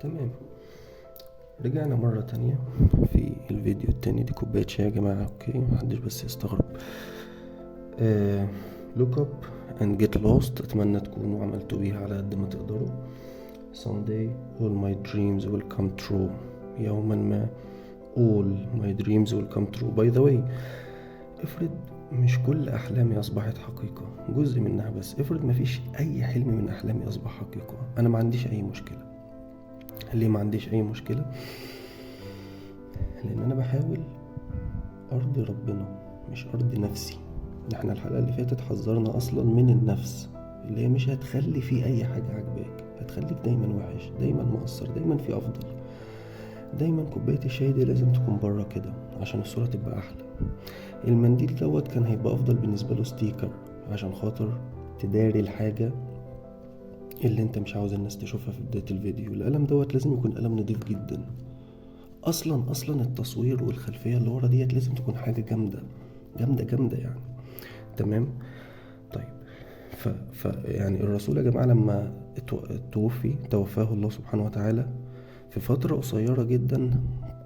تمام، رجعنا مرة تانية في الفيديو التاني. دي كوباية شاي يا جماعة، okay، محدش بس يستغرب. Look up and get lost، اتمنى تكونوا عملتوا بيها على قد ما تقدروا. Someday all my dreams will come true، يوما ما all my dreams will come true. By the way، افرض مش كل أحلامي أصبحت حقيقة، جزء منها بس. افرض مفيش أي حلم من أحلامي أصبح حقيقة، أنا ما عنديش أي مشكلة. ليه ما عنديش أي مشكلة؟ لأن أنا بحاول أرضي ربنا مش أرضي نفسي. احنا الحلقة اللي فاتت حذرنا أصلا من النفس اللي هي مش هتخلي في أي حاجة عجباك، هتخليك دايما وحش، دايما مقصر، دايما في أفضل، دايما كوباية الشاي دي لازم تكون بره كده عشان الصورة تبقى أحلى. المنديل دوت كان هيبقى أفضل بالنسبة له sticker عشان خاطر تداري الحاجة اللي انت مش عاوز الناس تشوفها في بداية الفيديو. القلم دوت لازم يكون قلم نضيف جدا. أصلا التصوير والخلفية اللي ورا ديت لازم تكون حاجة جامدة جامدة جامدة يعني. تمام. طيب ف يعني الرسول يا جماعة لما توفاه الله سبحانه وتعالى في فترة قصيرة جدا،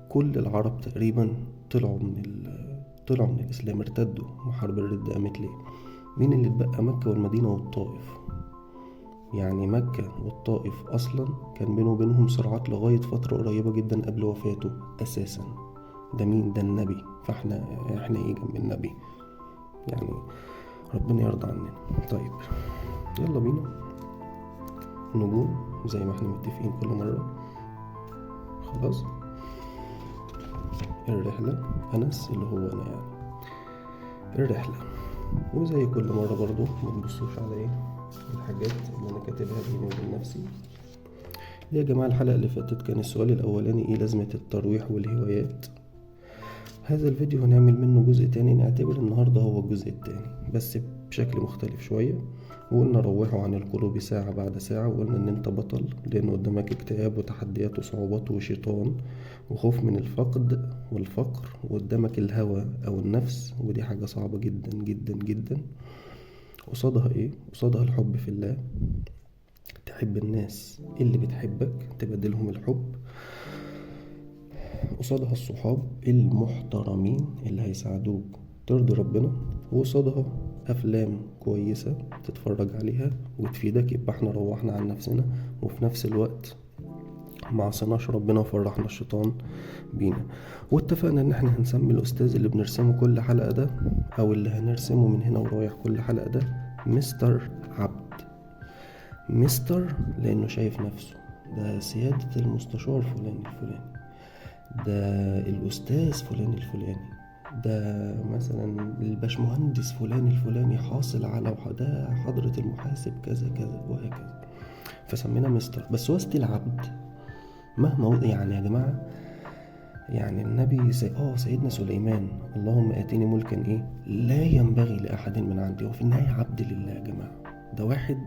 كل العرب تقريبا طلعوا من الإسلام، ارتدوا، وحرب الردة قامت. ليه؟ مين اللي اتبقى؟ مكة والمدينة والطائف. يعني مكة والطائف أصلا كان بينه وبينهم صراعات لغاية فترة قريبة جدا قبل وفاته أساسا. ده مين؟ ده النبي. فاحنا ايه جنب النبي يعني؟ ربنا يرضى عننا. طيب يلا بينا نجوم زي ما احنا متفقين كل مرة. خلاص، الرحلة أنس اللي هو أنا يعني الرحلة. وزي كل مرة برضو ما تبصوش على ايه الحاجات اللي أنا كاتبها بيني وبين نفسي. يا جماعة الحلقة اللي فاتت كان السؤال الأولاني ايه لازمة الترويح والهوايات. هذا الفيديو هنعمل منه جزء تاني، نعتبر النهاردة هو الجزء التاني بس بشكل مختلف شوية. وقلنا روحوا عن القلوب ساعة بعد ساعة، وقلنا ان انت بطل لان قدامك اكتئاب وتحديات وصعوبات وشيطان وخوف من الفقد والفقر، وقدامك الهوى او النفس، ودي حاجة صعبة جدا جدا جدا. قصادها ايه؟ قصادها الحب في الله، تحب الناس اللي بتحبك تبادلهم الحب. قصادها الصحاب المحترمين اللي هيساعدوك ترضي ربنا، وقصادها أفلام كويسة تتفرج عليها وتفيدك. يبقى احنا روحنا عن نفسنا وفي نفس الوقت ما عصيناش ربنا وفرحنا الشيطان بينا. واتفقنا ان احنا هنسمي الأستاذ اللي بنرسمه كل حلقة ده، او اللي هنرسمه من هنا ورايح كل حلقة ده، مستر عبد. مستر لأنه شايف نفسه ده سيادة المستشار فلان الفلاني، ده الأستاذ فلان الفلاني، ده مثلا الباشمهندس فلان الفلاني حاصل على، ده حضرة المحاسب كذا كذا وهكذا. فسمينا مستر، بس هو still عبد مهما يعني يا جماعة. يعني النبي سيدنا سليمان اللهم آتيني ملكا ايه لا ينبغي لأحد من عندي، وفي النهاية عبد لله يا جماعة. ده واحد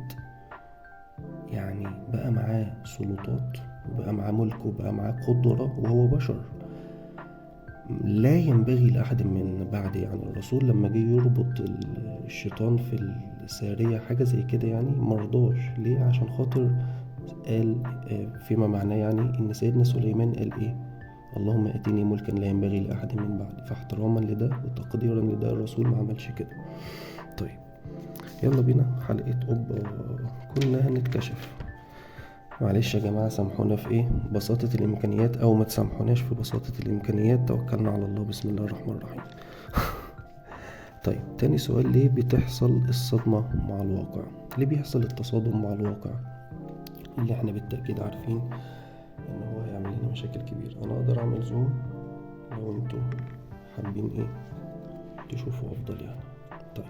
يعني بقى معاه سلطات وبقى معاه ملك وبقى معاه قدرة وهو بشر لا ينبغي لأحد من بعد. يعني الرسول لما جه يربط الشيطان في السارية حاجة زي كده يعني مرضاش. ليه؟ عشان خاطر قال فيما معناه يعني إن سيدنا سليمان قال إيه؟ اللهم أتيني ملكا لا ينبغي لأحد من بعد. فاحتراما لده وتقديرا لده الرسول ما عملش كده. طيب يلا بينا حلقة أوبا كنا هنتكشف. معلش يا جماعة سامحونا في ايه بساطة الامكانيات، او ما تسامحوناش في بساطة الامكانيات. توكلنا على الله، بسم الله الرحمن الرحيم. طيب تاني سؤال، ليه بتحصل الصدمة مع الواقع؟ ليه بيحصل التصادم مع الواقع اللي احنا بالتأكيد عارفين ان هو هيعمل لنا مشاكل كبيرة؟ انا اقدر اعمل زوم لو انتوا حابين ايه تشوفوا افضل يعني. طيب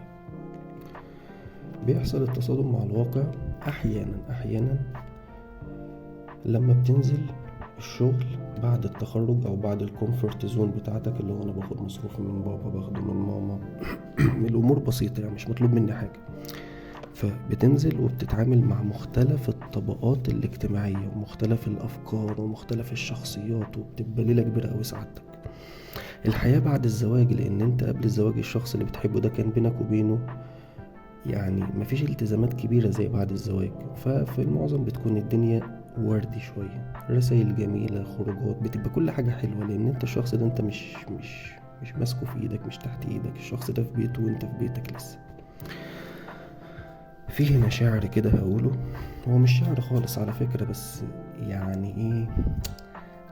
بيحصل التصادم مع الواقع احيانا لما بتنزل الشغل بعد التخرج او بعد ال comfort zone بتاعتك، اللي هو انا باخد مصروفي من بابا، باخده من ماما، الامور بسيطه يعني مش مطلوب مني حاجه. فبتنزل وبتتعامل مع مختلف الطبقات الاجتماعيه ومختلف الافكار ومختلف الشخصيات، وبتبقى ليله كبيره قوي سعادتك. الحياه بعد الزواج، لان انت قبل الزواج الشخص اللي بتحبه ده كان بينك وبينه يعني مفيش التزامات كبيرة زي بعد الزواج، ففي المعظم بتكون الدنيا وردي شوية، رسائل جميلة، خروجات، بتبقى كل حاجة حلوة، لأن انت الشخص ده انت مش ماسكه في ايدك، مش تحت ايدك، الشخص ده في بيته وانت في بيتك لسه. في هنا شعر كده هقوله، هو مش شعر خالص على فكرة، بس يعني ايه،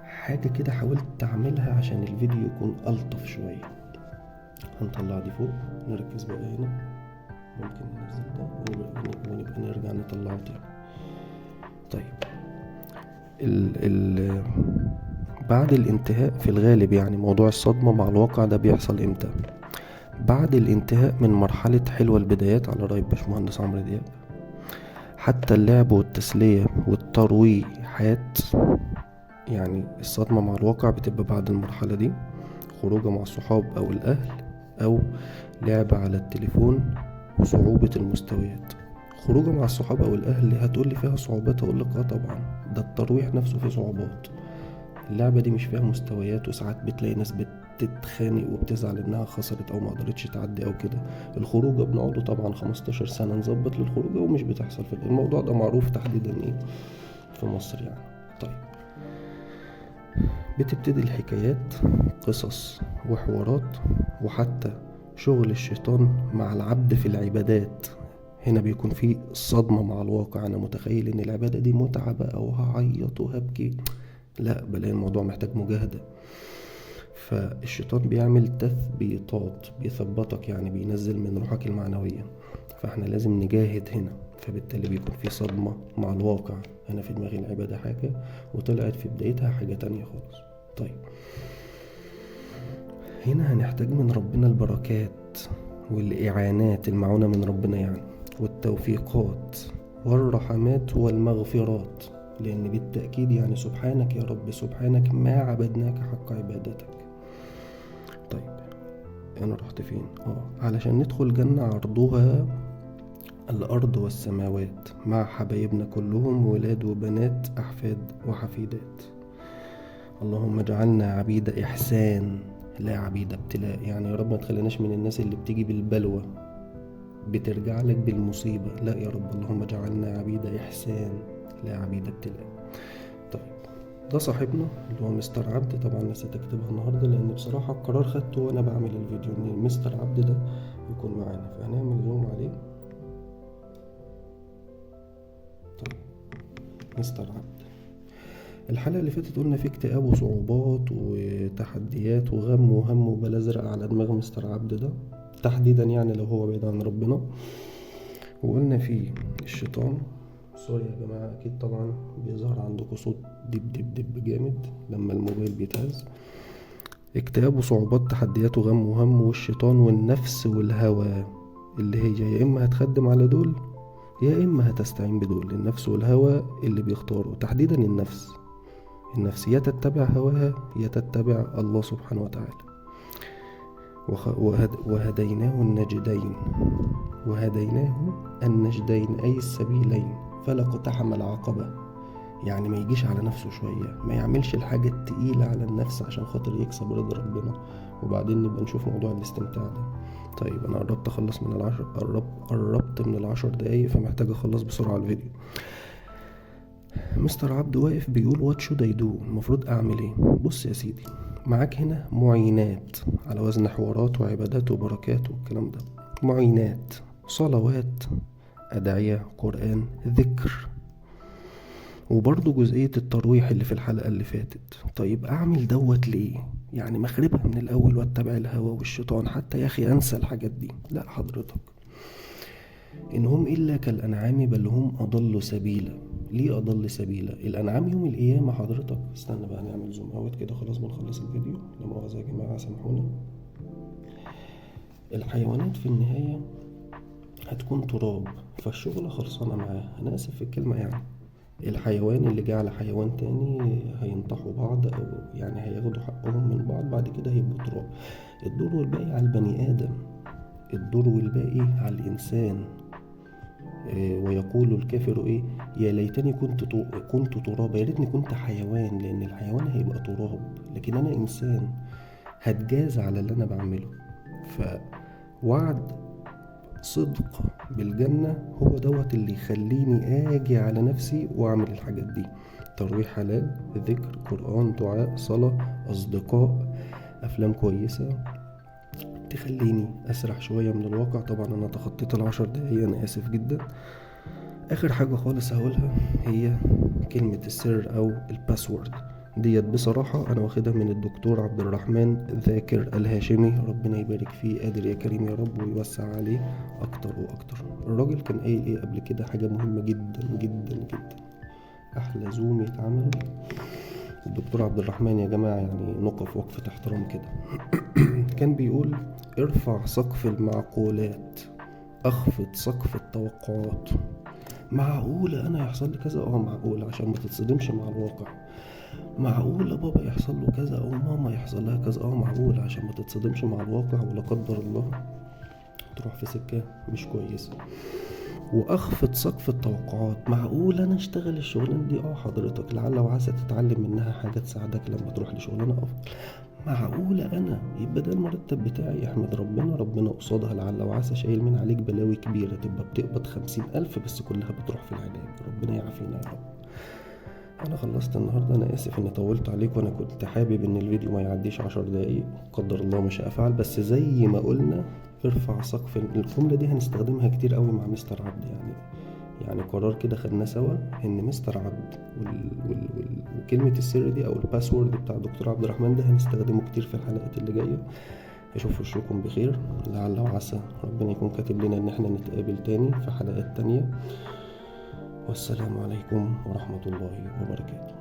حاجة كده حاولت اعملها عشان الفيديو يكون ألطف شوية. هنطلع دي فوق، نركز بقى هنا، ممكن ننزل ده ونبقى نرجع نطلعه تاني. طيب ال بعد الانتهاء في الغالب، يعني موضوع الصدمة مع الواقع ده بيحصل امتى؟ بعد الانتهاء من مرحلة حلوة البدايات على رأي باشمهندس عمرو دياب، حتى اللعب والتسلية والترويحات، يعني الصدمة مع الواقع بتبقى بعد المرحلة دي، خروجة مع الصحاب أو الأهل أو لعب على التليفون وصعوبة المستويات. خروجة مع الصحاب أو الأهل هتقولي فيها صعوبات، هقولك آه طبعا، ده الترويح نفسه فيه صعوبات، اللعبة دي مش فيها مستويات، وساعات بتلاقي ناس بتتخانق وبتزعل إنها خسرت أو ما قدرتش تعدي أو كده. الخروجة بنقعده طبعا 15 سنة نظبط للخروجة ومش بتحصل، في الموضوع ده معروف تحديدا إيه في مصر يعني. طيب بتبتدي الحكايات، قصص وحوارات، وحتى شغل الشيطان مع العبد في العبادات. هنا بيكون في صدمة مع الواقع، أنا متخيل إن العبادة دي متعة بقى وهعيط وهبكي، لا بلاقي الموضوع محتاج مجاهدة. فالشيطان بيعمل تثبيطات، بيثبطك يعني، بينزل من روحك المعنوية، فاحنا لازم نجاهد هنا. فبالتالي بيكون في صدمة مع الواقع، أنا في دماغي العبادة حاجة وطلعت في بدايتها حاجة تانية خالص. طيب هنا هنحتاج من ربنا البركات والإعانات، المعونة من ربنا يعني، والتوفيقات والرحمات والمغفرات، لأن بالتأكيد يعني سبحانك يا رب، سبحانك ما عبدناك حق عبادتك. طيب أنا رحت فين؟ علشان ندخل جنة عرضها الأرض والسماوات مع حبايبنا كلهم، ولاد وبنات، أحفاد وحفيدات. اللهم اجعلنا عبيد إحسان لا عبيد ابتلاء. يعني يا رب ما تخليناش من الناس اللي بتيجي بالبلوى بترجع لك بالمصيبة، لا يا رب، اللهم اجعلنا عبيد إحسان لا عبيد ابتلاء. طيب ده صاحبنا اللي هو مستر عبد، طبعا نسيت اكتبها النهارده لان بصراحة القرار خدته وانا بعمل الفيديو ان مستر عبد ده يكون معانا، فهنعمل زوم عليه. طيب مستر عبد، الحلقة اللي فاتت قلنا فيه اكتئاب وصعوبات وتحديات وغم وهم وبلا ازرق على دماغ مستر عبد ده تحديدا، يعني لو هو بعيد عن ربنا. وقلنا فيه الشيطان، sorry يا جماعة أكيد طبعا بيظهر عندكم صوت دب دب دب جامد لما الموبايل بيتهز. اكتئاب وصعوبات، تحديات وغم وهم، والشيطان والنفس والهوى، اللي هي يا إما هتخدم على دول يا إما هتستعين بدول. النفس والهوى اللي بيختاروا تحديدا النفس، النفس يا تتبع هواها يا تتبع الله سبحانه وتعالى. وهديناه النجدين، وهديناه النجدين أي السبيلين، فلا اقتحم العقبة. يعني ما يجيش على نفسه شوية، ما يعملش الحاجة التقيلة على النفس عشان خاطر يكسب رضا ربنا، وبعدين نبقى نشوف موضوع الاستمتاع ده. طيب أنا قربت أخلص من العشر، قربت من 10 دقايق، فمحتاج أخلص بسرعة الفيديو. مستر عبد واقف بيقول what should I do، المفروض أعمل إيه؟ بص يا سيدي، معاك هنا معينات على وزن حوارات وعبادات وبركات والكلام ده، معينات، صلوات، أدعية، قرآن، ذكر، وبرضو جزئية الترويح اللي في الحلقة اللي فاتت. طيب أعمل دوت ليه؟ يعني مخربها من الأول واتبع الهوى والشيطان حتى يا أخي أنسى الحاجات دي؟ لا حضرتك، إن هم إلا كالأنعام بل هم أضل سبيلا. ليه أضل سبيلا؟ الأنعام يوم القيامة حضرتك، استنى بقى نعمل zoom out كده، خلاص بنخلص الفيديو، لا مؤاخذة يا جماعة سامحونا. الحيوانات في النهاية هتكون تراب، فالشغلة خلصانة معاه، أنا آسف في الكلمة يعني. الحيوان اللي جه على حيوان تاني هينطحوا بعض، أو يعني هياخدوا حقهم من بعض، بعد كده هيبقوا تراب. الدور والباقي على البني آدم، الدور والباقي على الإنسان. ويقول الكافر إيه؟ يا ليتني كنت ترابا، يا ليتني كنت حيوان، لأن الحيوان هيبقى تراب، لكن أنا إنسان هتجاز على اللي أنا بعمله. فوعد صدق بالجنة هو دوت اللي يخليني آجي على نفسي وأعمل الحاجات دي. ترويح حلال، ذكر، قرآن، دعاء، صلاة، أصدقاء، أفلام كويسة تخليني أسرح شوية من الواقع. طبعا أنا تخطيت 10 دقايق، أنا آسف جدا. آخر حاجة خالص هقولها هي كلمة السر أو ال password ديت. بصراحة أنا واخدها من الدكتور عبد الرحمن ذاكر الهاشمي، ربنا يبارك فيه، قادر يا كريم يا رب ويوسع عليه أكتر وأكتر. الراجل كان قايل إيه قبل كده؟ حاجة مهمة جدا جدا جدا، أحلى زوم يتعمل. الدكتور عبد الرحمن يا جماعة يعني نقف وقفة احترام كده. كان بيقول ارفع سقف المعقولات، اخفض سقف التوقعات. معقولة أنا يحصل لي كذا؟ معقولة، عشان ما تتصدمش مع الواقع. معقولة بابا يحصل له كذا أو ماما يحصل لها كذا؟ معقولة، عشان ما تتصدمش مع الواقع ولا قدر الله تروح في سكة مش كويسة. وأخفض سقف التوقعات. معقولة أنا أشتغل الشغلانة دي؟ حضرتك لعل وعسى تتعلم منها حاجة تساعدك لما تروح لشغلانة أفضل. معقولة أنا يبقى ده المرتب بتاعي؟ احمد ربنا، ربنا قصادها لعل وعسى شايل من عليك بلاوي كبيرة، تبقى بتقبض 50,000 بس كلها بتروح في العلاج. ربنا يعافينا يا رب. أنا خلصت النهاردة، أنا آسف إني طولت عليكم، أنا كنت حابب إن الفيديو ما يعديش 10 دقايق، قدر الله ما شاء فعل. بس زي ما قلنا ارفع سقف، الجملة دي هنستخدمها كتير قوي مع مستر عبد، يعني قرار كده خدناه سوا إن مستر عبد وكلمة السر دي أو ال password بتاع دكتور عبد الرحمن ده هنستخدمه كتير في الحلقات اللي جاية. أشوف وشكم بخير، لعل وعسى ربنا يكون كاتب لنا إن احنا نتقابل تاني في حلقات تانية. والسلام عليكم ورحمة الله وبركاته.